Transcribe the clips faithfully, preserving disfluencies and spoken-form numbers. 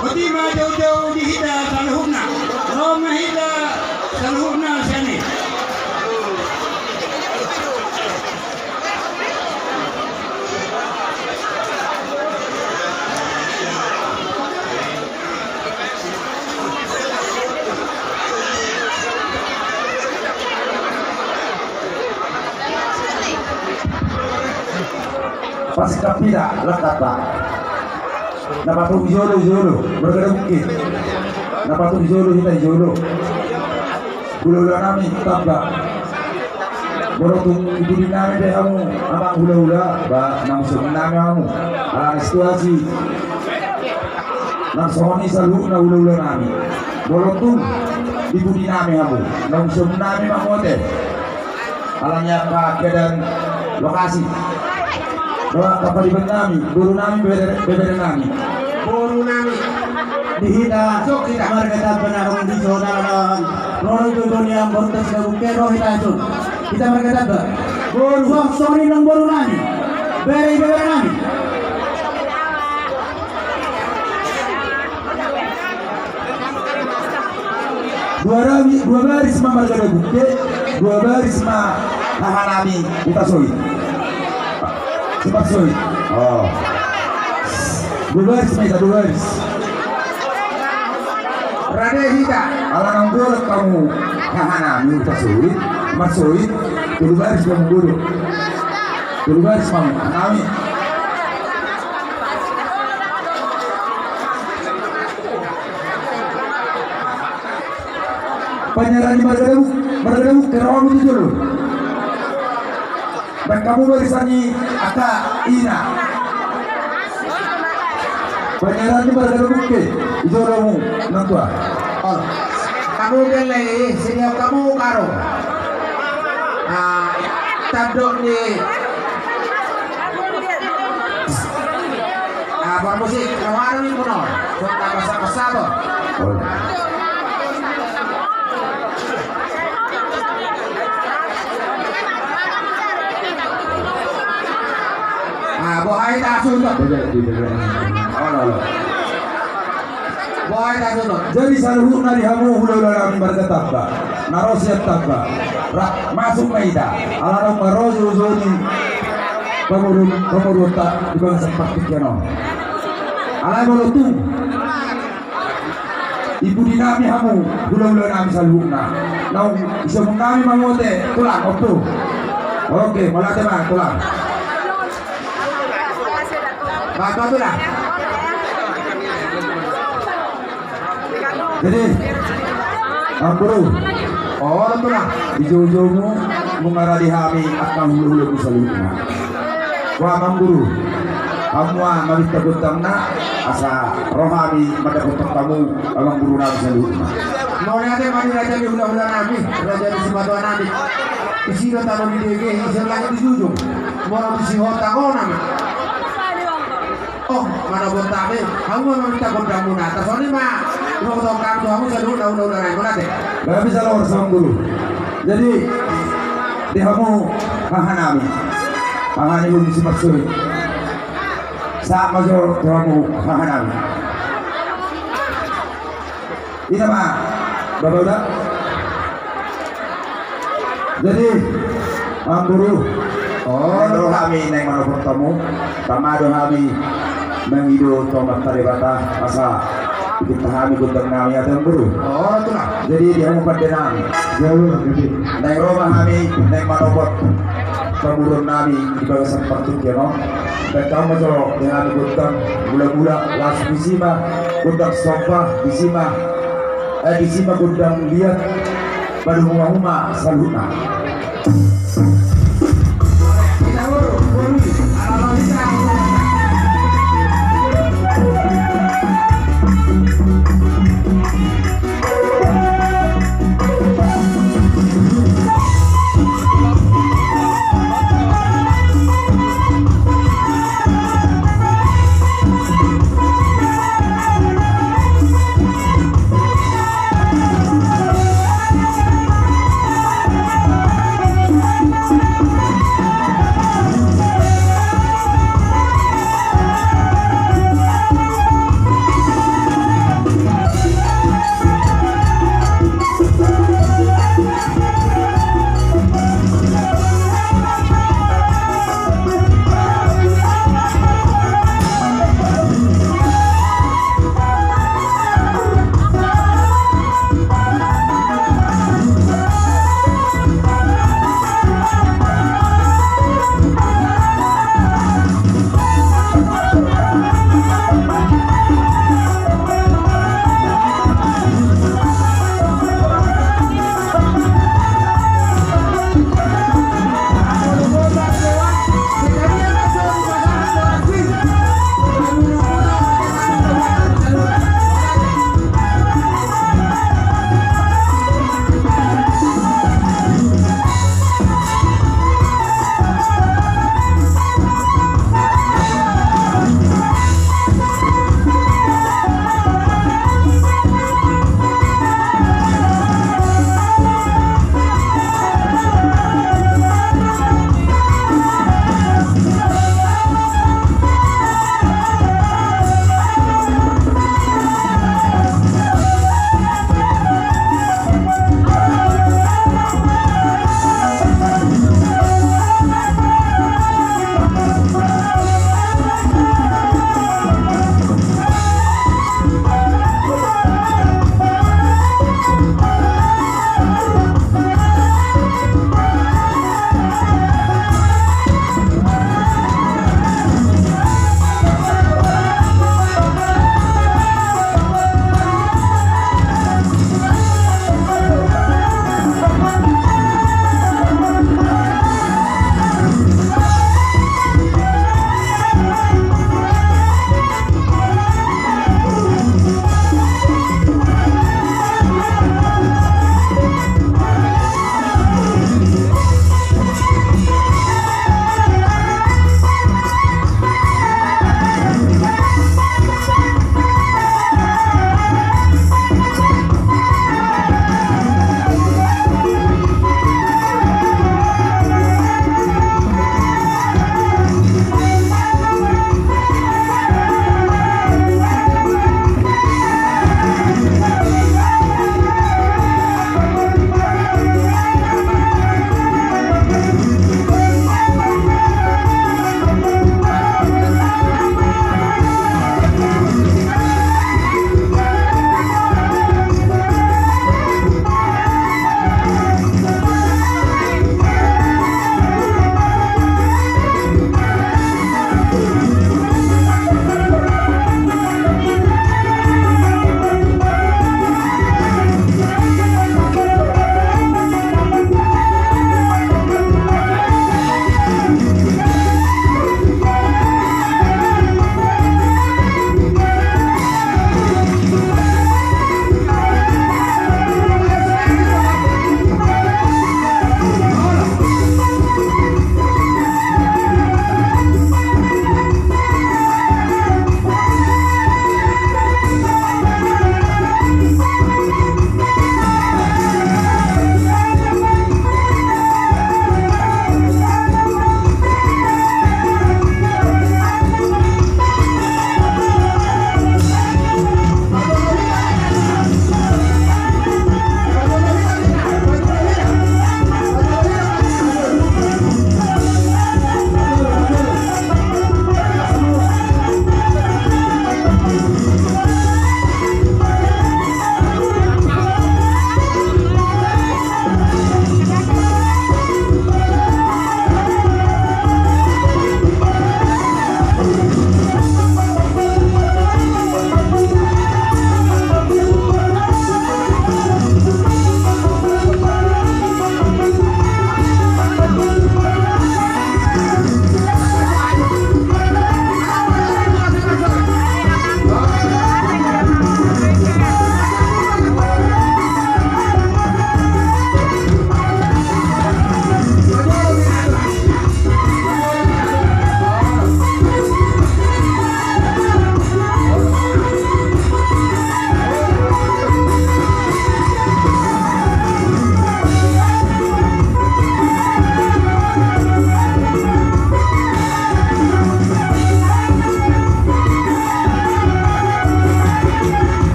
Boti ma jaujau di hita saluhutna. Ro ma hita saluhutna sian i. Pasingkap hita langkanta. Na patuk di jolo, di jolo, marga Dabukke. Na patuk di jolo, hita di jolo. Hulahula nami tamba. Molo tung di pudi nami pe hamu amang hulahula, ba naung siamun nami hamu. Alani situasi nang songon i saluhutna hulahula nami. Molo tung di pudi nami hamu, naung siamun nami ma muse. Alani angka keadaan lokasi. Dohot angka pariban nami, boru nami, bebere, bebere nami. Boru nami. Di hita, marga tamba na adong di jolo na lawan. Ro do jolo ni amang boru Dabukke, ro hita tu. Hita marga tamba. Boru. Songon i nang boru nami. Bere, bebere nami. Dua rami, dua baris ma marga Dabukke, dua baris ma haha nami Hutasoit. Simarsoit. Oh. Dua baris ma hita, dua baris. Rade hita. Ala naung golap hamu haha nami Hutasoit, Simarsoit, tolu baris ma hamu boru. Tolu baris ma haha nami. Panyaran ni marga Dabukke, marga Dabukke, ro hamu tu jolo. Baen hamu barisan ni angka ina. Panyaran ni marga Dabukke, di jolo hamu, nang tua. Ol. Hamu bele, sini hamu karo. Ah, tandok ni. Ah, parmusik, na warung ni kuno. Kota Pasar Pasar. Ah, boha hita suhut. Olo, olo. Jadi saluhutna di hamu hulahula nami marga Tamba, na ro sian Tamba, ra, masuk ma hita, ala naung ro joujou ni pamoruon, pamoruonta di bagasan partingkian on. Alai molo tung di pudi nami hamu hulahula nami saluhutna, naung siamun nami ma muse, tulang, ompu. Oke, mauliate ma, tulang. Jadi, amang boru, olo tulang, di joujoumu, nunga rade hami angka hulahulamu saluhutna. Boha amang boru, hamu ma maminta gondangna, asa ro hami mandapothon hamu amang boru nami saluhutna. Mauliate ma di raja ni hulahula nami, raja ni sipatua nami. Disi do tano didege, disi langit dijunjung. Molo disi hotang on ma. Oh, mana bontame, hamu ma maminta gondangmuna. Tarsongon i ma, ima botohon hami tu hamu saluhutna hulahula nami, mauliate. Gabe sala ora amang boru. Jadi, di hamu haha nami. Haha ni Bung Simarsoit. Sahat ma jo tu hamu haha nami. Ina ma, Bapak uda. Jadi, amang boru, oh, ro hami naeng manopot hamu, tama do hami mangido tu Amanta Debata, asa ipinta hami gondang nami, ate amang boru. Oh, tulang. Jadi, di hamu pande nami. Jauh, jadi. Naeng ro ma hami, naeng manopot pamoruon nami di bagasan partingkian on. Baen hamu ma jo di hami gondang mula-mula, laos disi ma gondang somba, disi ma, eh, disi ma gondang liat, padomu hamu ma saluhutna.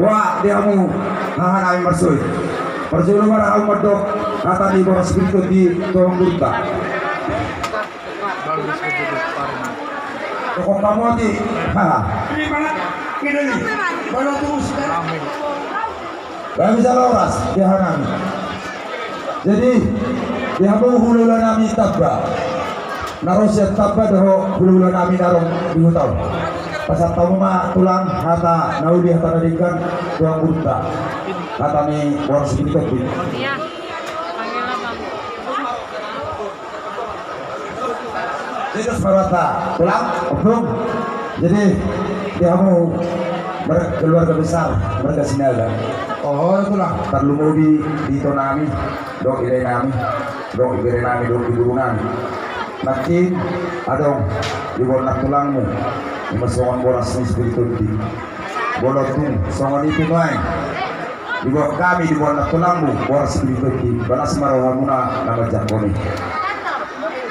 Boha di hamu haha nami marsoit. Parjolo ma ra hamu mandok hata ni boras Sitorus di tu amangborunta. Tokon hamu ate. Haha. Gabe jala horas di haha nami. Jadi di hamu hulahula nami Tamba, na ro sian Tamba dohot hulahula nami na ro di huta on, pasahat hamu ma tulang hata na uli hata na denggan tu amangborunta, hata ni boras Sitorus. Iya. Panggil abang. Sitorus marhata tulang, ompung. Jadi di hamu mar-, keluarga besar marga Sinaga. Oh, tulang. Tarlumobi di ito nami, dohot di dae nami, dohot di bere nami, dohot di boru nami. Nangkin adong di bona tulangmu, ima songon boras ni Sitorus. Molo tung songon i pe nuaeng diboan hami di bona tulangmu boras Sitorus, balas ma rohamuna na manjangkon i.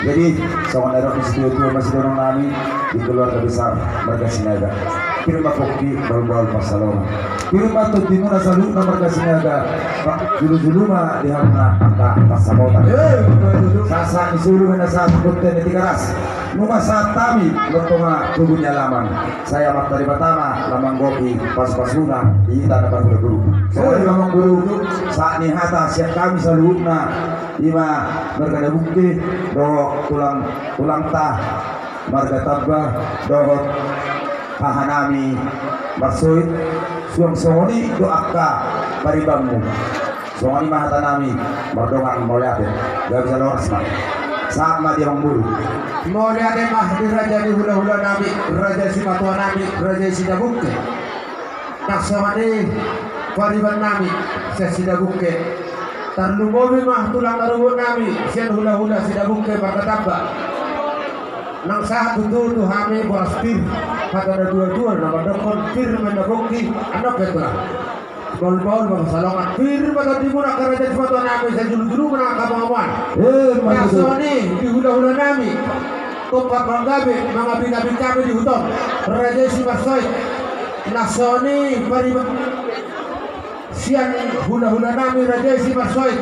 Jadi songon na nidok ni situatua ma sidohonon nami di keluarga besar marga Sinaga. Pir ma pongki, bahulbahul pansalongan. Pir ma tondimuna saluhutna marga Sinaga. Julujulu ma di hamuna angka pansamotan. Eh, betul, betul. Sahat-sahat ni solu ma na sahat, bontean ni Tigaras. Nunga sahat hami dohot tonga tugu ni alaman. Sai Amanta Debata ma na manggohi pasupasuna di hita na parhundul. Songon i ma amangboru, sahat ni hata sian hami saluhutna, ima marga Dabungke dohot tulang, tulangta marga Tamba dohot haha nami marsoit, suang songon i do angka paribanmu. Songon i ma hata nami, mardongan mauliate. Gabe jala horas ma. Sahat ma di amangboru. Mauliate ma di raja ni hulahula nami, raja simatua nami, raja Sidabungke. Nang songon i pariban nami sian Sidabungke. Tarlumobi ma tulang na ruot nami sian hulahula Sidabungke marga Tamba. Nang sahat tutu tu hami boras pir, hata na tuatua na mandokkon pir ma na pongki, andok pe tulang. Bahulbahul ma pansalongan. Pir ma tondimuna angka raja simatua nami, sai julujulu ma nang angka pangomoan. Eh, nang songon i di hulahula nami, tumpak manggabe mangabingabing hami di huta on, raja i si marsoit. Nang songon i pariban sian hulahula nami, raja i si marsoit.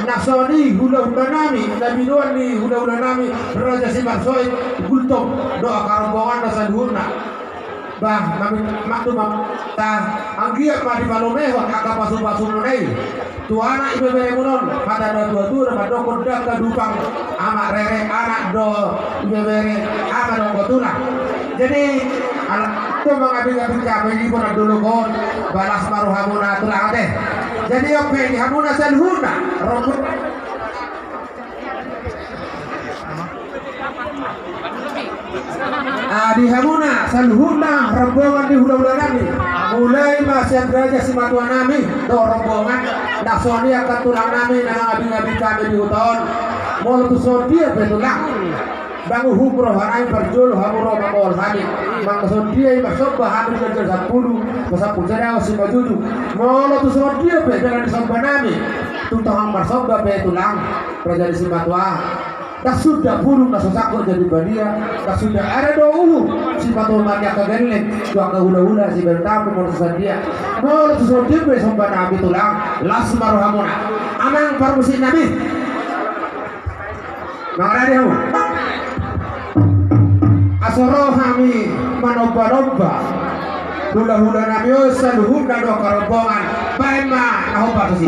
Nang songon i hulahula nami, na binoan ni hulahula nami, raja si marsoit, Gultom dohot angka rombonganna saluhutna. Bah, mami, maktu ma ta, anggiat ma dipalomehon angka pasupasumuna i tu anak ibeberemuna on, hata na tuatua na mandokkon, dangka dupang amak rere, anak do ibebere, ama do anggo tulang. Jadi ala tu mangabingabing hami di bona dolok on, balas ma rohamuna tulang ate. Jadi on pe di hamuna saluhutna, rombong Ah, di hamuna saluhutna rombongan ni hulahula nami, mulai ma sian raja simatua nami dohot rombongan, nang songon i angka tulang nami na mangabingabing hami di huta on. Molo tung songon dia pe tulang, ndang uhum roha nami, parjolo hamu ro mangolu hami. Nang songon dia i marsomba hami di jolo sampulu, pasampulu sada, simanjujung. Molo tung songon dia pe denggan ni somba nami, tung tongtong marsomba pe tulang, raja ni simatua. Ndang suda burung na so sangkot jadi badia, ndang suda ada do ulu sipatomani angka gelleng tu angka hulahula sibertamu molo so songon dia. Molo so songon dia pe somba nami tulang, las ma rohamuna. Amang parmusik nami, mangaradi hamu. Asa ro hami manombanomba hulahula nami on saluhutna dohot angka rombongan, baen ma na hombar tusi.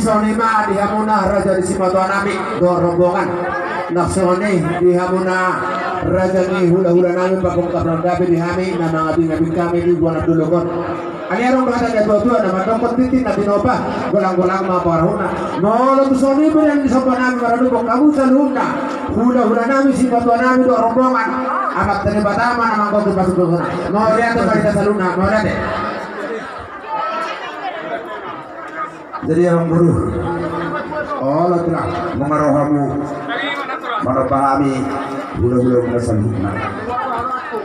Songon i ma di hamuna raja ni simatua nami dohot rombongan. Nang songon i di hamuna raja ni hulahula nami, pangungkap na gabe di hami na mangabingabing hami di bona dolok on. Alai adong do hata ni natuatua na mandok, tintin na tinopa, golanggolang ma pangarahutna. Molo tung songon i pe nian di somba nami maradophon hamu saluhutna, hulahula nami, simatua nami dohot rombongan, Amanta Debata ma na manggohi pasupasuna. Mauliate ma di hita saluhutna, mauliate. Jadi amang boru, olo tulang, nunga ro hamu manomba hami hulahula muna saluhutna.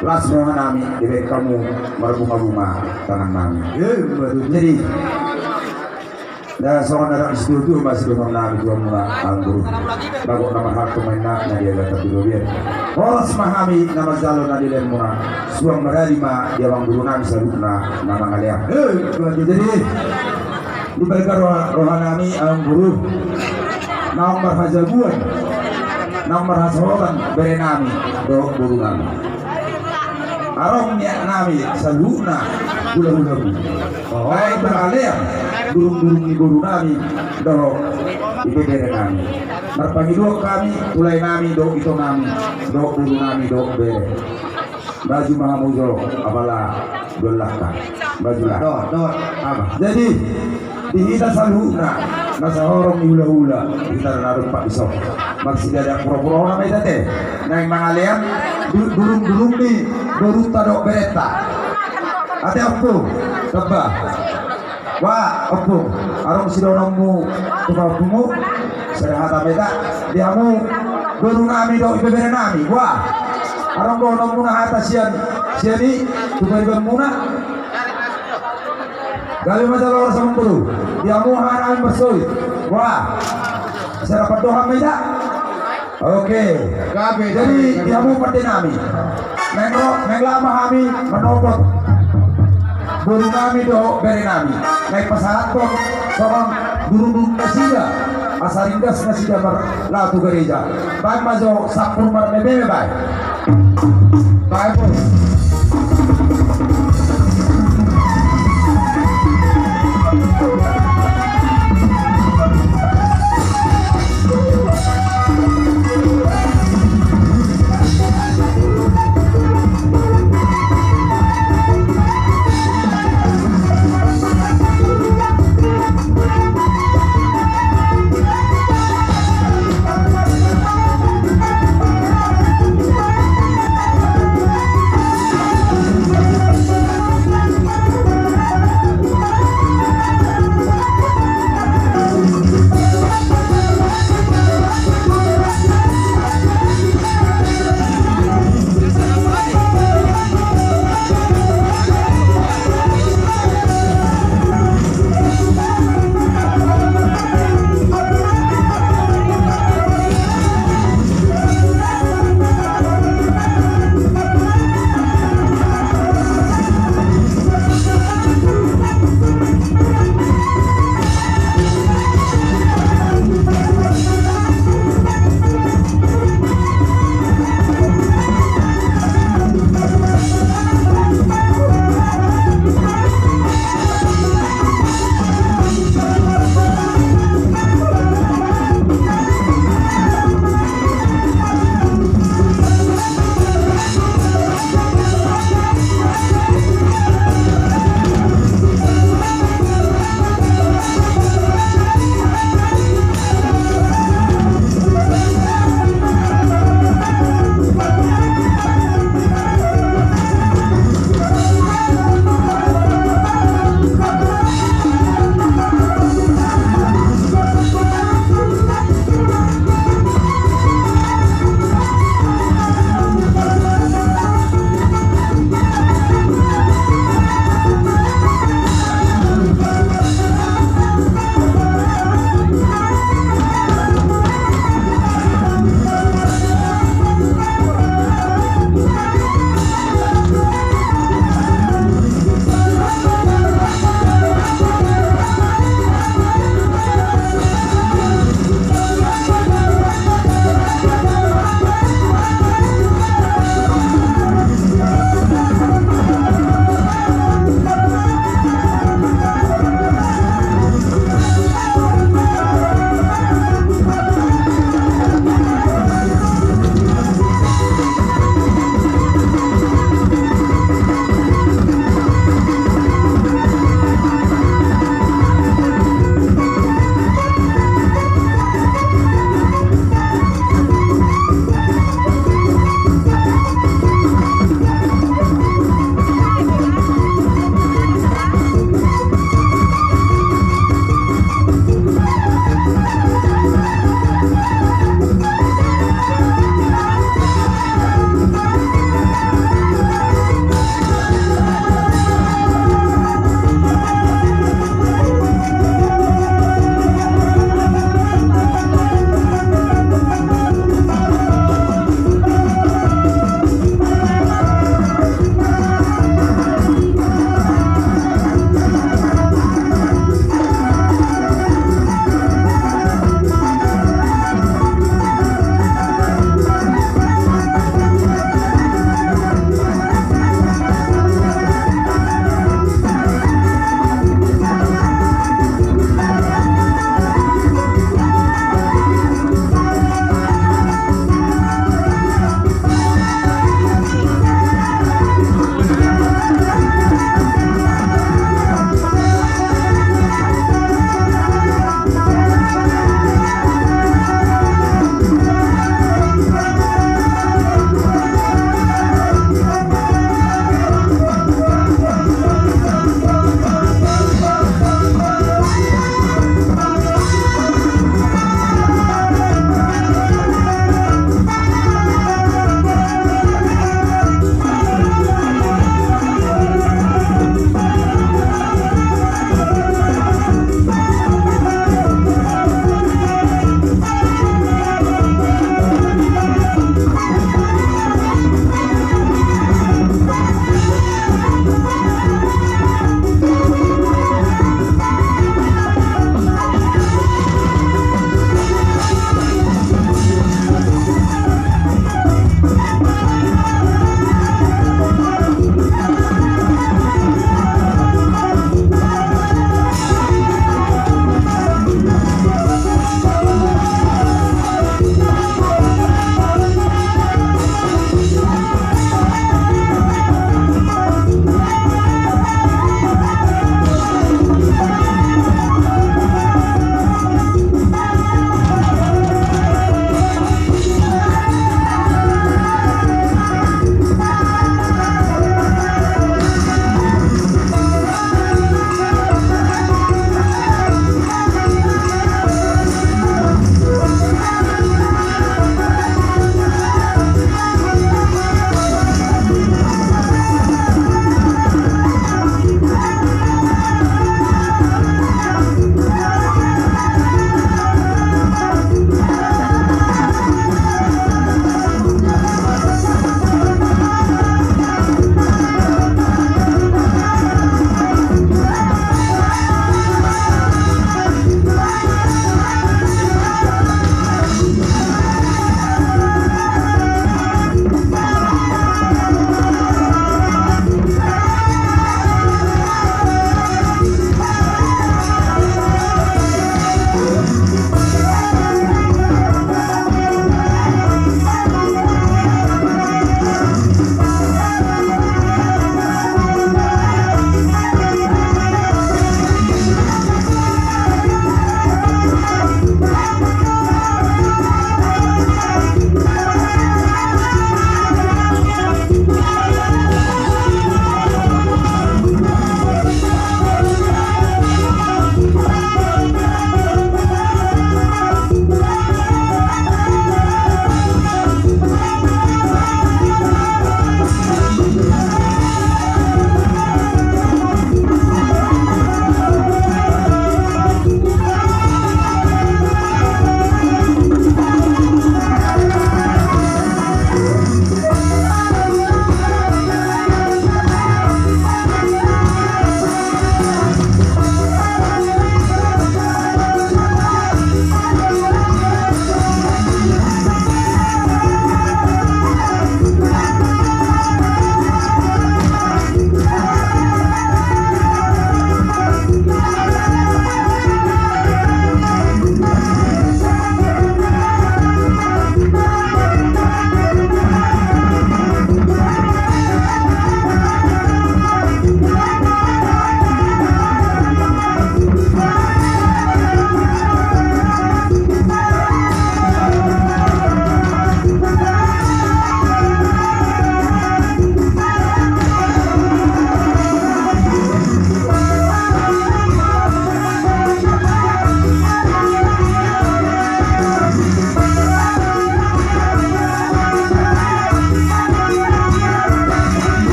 Las roha nami dibahen hamu marbungabunga tangan nami. Jadi na songon na dang situtu ma sidohonon nami tu hamuna amang boru. Bagot na marhalto ma inna na di agatan di robean. Horas ma hami na manjalo na di lehon muna. Suang maradi ma di amang boru nami saluhutna na mangalean. Jadi dibalga roha, roha nami amang boru, naung marhajabuan, naung marhasohotan bere nami dohot boru nami. Adong niat nami saluhutna hulahula muna. Baik mangalean durungdurung ni boru nami dohot ibebere nami. Marpangidoan hami tu lae nami dohot ito nami dohot boru nami dohot bere. Maju ma hamu jo, apala dua langkah. Maju lah. Dohot, dohot. Apa? Jadi di hita saluhutna na sahorong ni hulahula, hita na dompak dison, marsidadan purapura on ma hita ate. Naeng mangalean du-, durungdurung ni borunta dohot berenta. Ate ompung, tamba. Wa, ompung, adong sidohononmu tu paompumu? Sada hata ma hita di hamu boru nami dohot ibebere nami. Wa, adong dohononmuna hata sian, sian i tu pariban muna? Gabe ma jala horas amang boru. Di hamu haha nami marsoit. Wa, sada pandohan ma hita. Oke. Gabe, jadi gabe, di hamu pande nami. Naeng ro, naeng laho ma hami manopot boru nami dohot bere nami. Naeng pasahathon songon durungdurung nasida, asa ringgas nasida mar-, laho tu gareja. Baen ma jo sampur marmememe baen. Baen, Bos.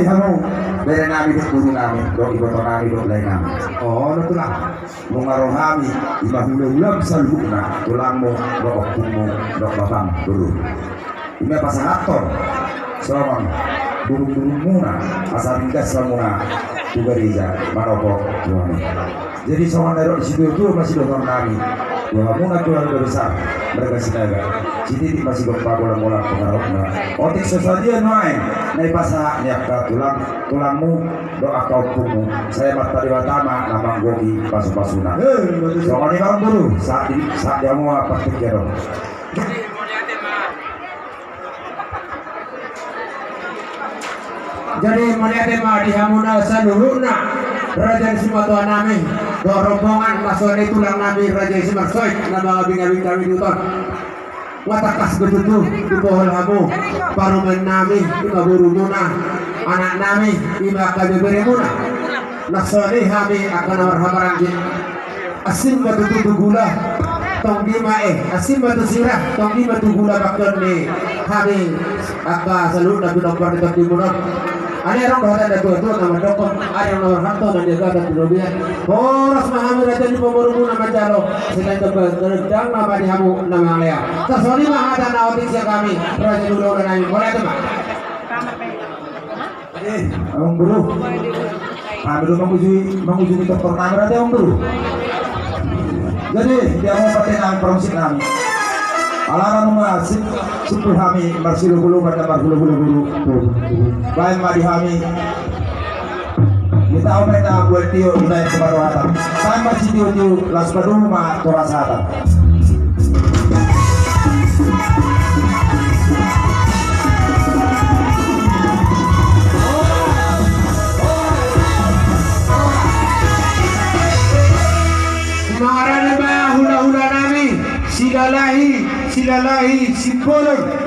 Hamu bere nami dohot boru nami dohot iboto nami dohot lae nami. O, na tulang. Nunga ro hami, ima hula-hulam saluhutna, tulangmu dohot ompungmu dohot bapam, boru. Ima pasahathon songon burung-burungmuna, asa ringgas hamuna tu gareja manopot tu hami. Jadi songon na nidok ni situo-tuo ma sidohonon nami tu hamuna keluarga besar marga Sinaga. Sititi ma sigompa, bolang-bolang pangarahutna. Otik so sadia nuaeng na ipasahat ni angka tulang, tulangmu dohot angka ompungmu, sai Amanta Debata ma na manggohi pasu-pasuna. Songon i ma, boru, sahat di, sahat di hamu ma partingkian on. Jadi mauliate ma di hamuna saluhutna, raja ni simatua nami dohot rombongan, na songon i tulang nami raja i Simarsoit na mangabing-abing hami di huta on. Nga tangkas be tutu dibohal hamu parumaen nami, ima borumuna, anak nami, ima angka beberemuna. Na songon i hami angka na marhahamaranggi. Asing ma tutu tu gula, tong dima, eh, asing ma tu sira, tong dima tu gula, bahen ni hami angka saluhutna pinompar ni tondimuna on. Alai adong do hata ni natua-tua na mandok, adong na marhalto na niagatan di robean. Horas ma hami raja ni pamoruonmuna manjalo, sai tong pe, ndang ma di hamu na mangalean. Tarsongon i ma hata na otik sian hami raja ni hulahula nami, mauliate ma. Eh, amang boru. Hami do mangujungi, mangujungi dokter nami, berarti amang boru. Jadi dia mau pakai nami, permusik nami. Alana nunga sip, simpul hami marsiluhuluhan dan marhuluhulu boru. Baen ma di hami. Kita open na buat tio, kita yang separuh atas. Baen ma sitio-tio, las padung ma toras hata. Marani ma hulahula nami, Silalahi, Silalahi Simbolon.